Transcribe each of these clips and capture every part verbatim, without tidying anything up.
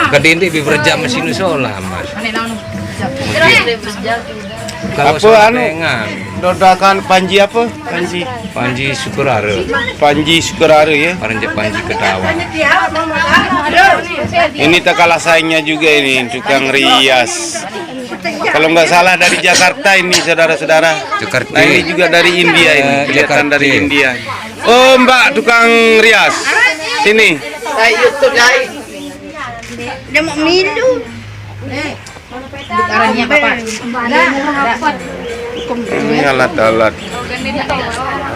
Kadende bi berjam sinu solah, Mas. Kalau apa anu? Dodakan Panji apa? Panji. Panji Sukerare. Panji Sukerare ya. Panji, Panji Kedawan. Ini tak kalah saingnya juga ini, tukang rias. Kalau nggak salah dari Jakarta ini, saudara-saudara. Jakarta. Nah, ini juga dari India ini, eh, kelihatan dari India. Oh, Mbak tukang rias. Sini. Hai, YouTube, hai. Dia mau milu. Ini alat-alat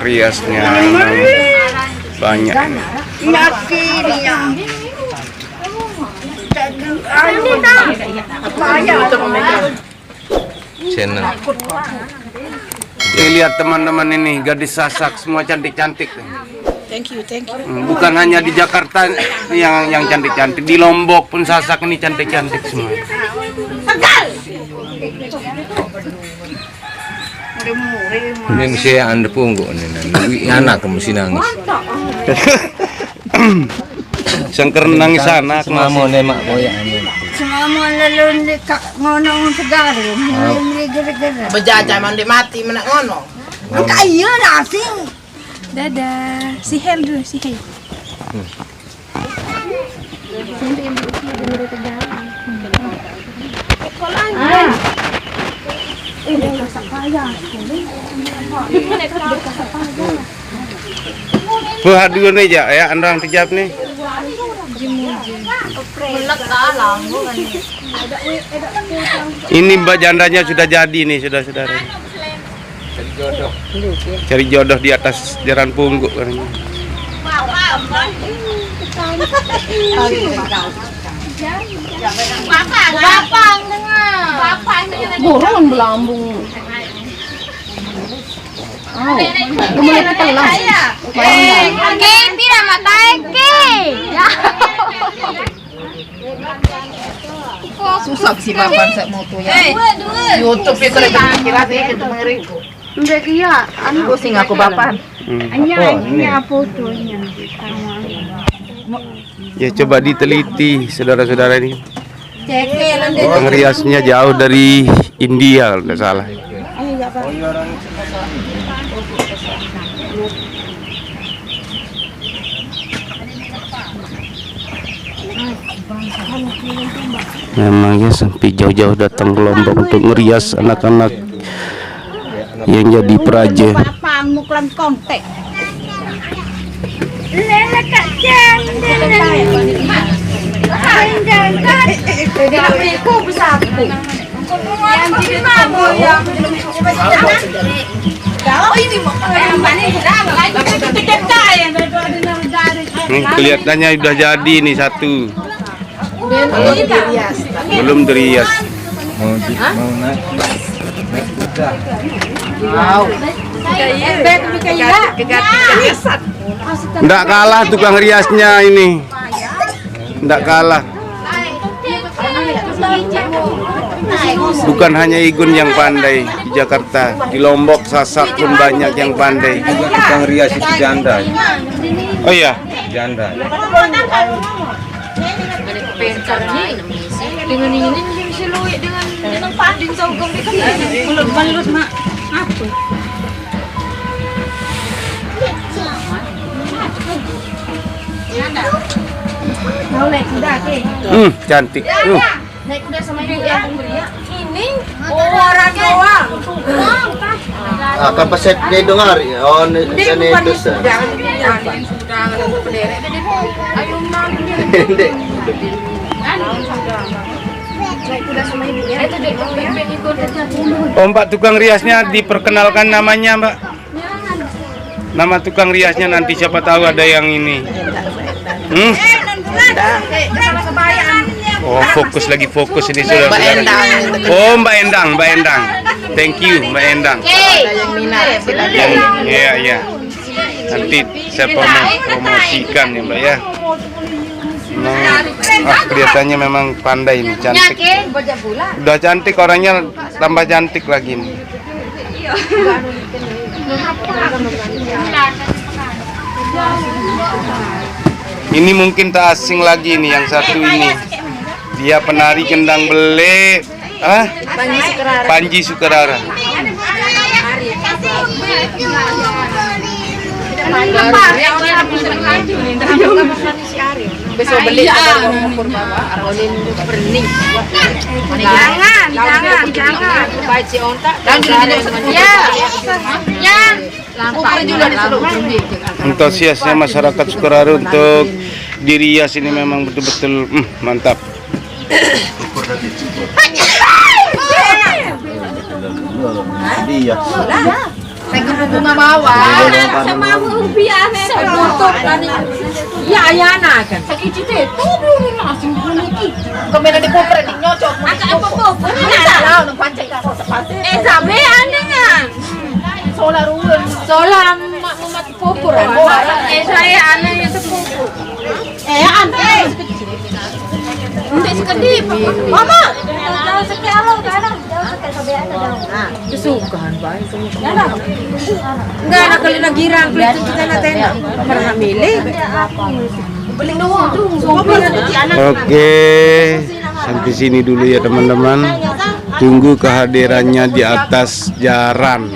riasnya memang banyak ini. Ini akhirnya. Jadi, anu, apa ya? Channel. Oke, lihat teman-teman ini, gadis Sasak semua cantik-cantik. Thank you, thank you. Hmm, bukan hanya di Jakarta yang yang cantik-cantik, di Lombok pun Sasak ini cantik-cantik semua. Ini mesti anda punggu nih, nih. Anak kamu sih nangis. Sangker nangis anak. Semamo ne mak boya anu. Semamo lalu di ka-, ngono segala, mulai gara-gara. Bejajah mandi mati menak ngono. Enggak iya lah sih. Dadah, si Hel dulu, si Hel. Wah, dua nih ya, ya, andang tejap nih. Ini Mbak jandanya sudah jadi nih, saudara-saudara. Cari jodoh di atas jaran pungguk katanya. Burung belambung. Oh, mulai ketelas. Eh, oke, tidak mata eke. Ya. Susah si Bapak saya mau tuh ya. YouTube itu lebih kira sih itu mengeriku. Mbak iya, anu pusing aku Bapak. Hmm. Hanya apa ini? Hanya fotonya sama. Ya, coba diteliti, saudara-saudara ini. Cek ya, nanti. Tukang riasnya jauh dari India kalau tidak salah. Memang ya, sampai jauh-jauh datang ke Lombok untuk ngerias anak-anak yang jadi peraja. Papang muklan kontek. Lele kacang, lele. Aku bisa aku. Ini kelihatannya udah jadi nih satu. Belum dirias. Belum dirias. Mau di, mau naik, naik kuda. Wow. Nggak kalah tukang riasnya ini. Nggak kalah. Bukan hanya Igun yang pandai di Jakarta, di Lombok, Sasak pun banyak yang pandai. Juga tukang rias itu janda. Oh iya? Janda. Dengan ini, dengan si Lui, dengan, dengan Pak Adin, tahu kami kan balut-balut, Mak. Apa? Tahu lah, sudah, oke. Hmm, cantik. Hmm. Naik kuda sama ibu ya. Ini orang doang. Akan peset dia dengar. Oh, ni, ni, ni, tu, sah. Dek. Oh, Mbak tukang riasnya diperkenalkan namanya, Mbak. Nama tukang riasnya nanti siapa tahu ada yang ini. Hmm? Oh, fokus lagi, fokus ini, saudara-saudara. Oh, Mbak Endang, Mbak Endang. Thank you, Mbak Endang. Yang, iya, iya. Nanti saya promo-, promosikan ya, Mbak ya. Memang, ah, kelihatannya memang pandai ini, cantik. Udah cantik orangnya, tambah cantik lagi nih. Ini mungkin tak asing lagi nih yang satu ini. Ya, penari kendang bele, ah, Panji Sukarara. Panji Sukarara. Besok beli. Jangan, jangan, jangan. Ya, ya. Antusiasnya masyarakat Sukarara untuk dirias ini memang betul-betul, mm, mantap. Dia. Saya ke bunga bawah. Sama rupiah, tutup tadi. Ya, ayana kan. Sakit itu, tuh, langsung bunyi. Kemana di koper, di nyocok. Agak apa koper? Salah, orang pancing kan, kok sepatu. Eh, sampai aneh kan? Solar ruwet. Solar mak, mak pupur. Eh, saya aneh itu pupur. Eh, aneh. Untuk sekedip. Mama. Jauh sekali, kalau sekarang. Jauh sekali, sampai ada jauh. Nah, kesukaan, Pak. Enggak ada kali lagi rangkul itu kita nak tenda. Pernah milih. Oke, sampai sini dulu ya, teman-teman. Tunggu kehadirannya di atas jaran.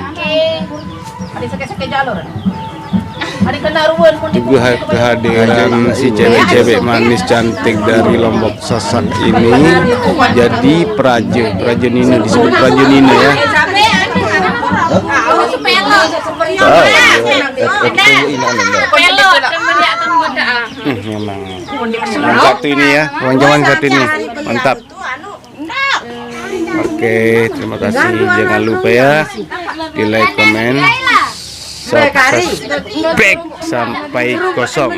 Tunggu ha-, kehadiran si cewek-cewek manis cantik dari Lombok Sasak ini. Jadi praja, praja Nina, disebut praja Nina ya. Oh, iya. Eh, eh, tunggu ini anu, Mbak. Hmm, memang. Yang satu ini ya, yang zaman satu ini. Mantap. Oke, terima kasih. Jangan lupa ya, di like, komen, subscribe sampai kosong.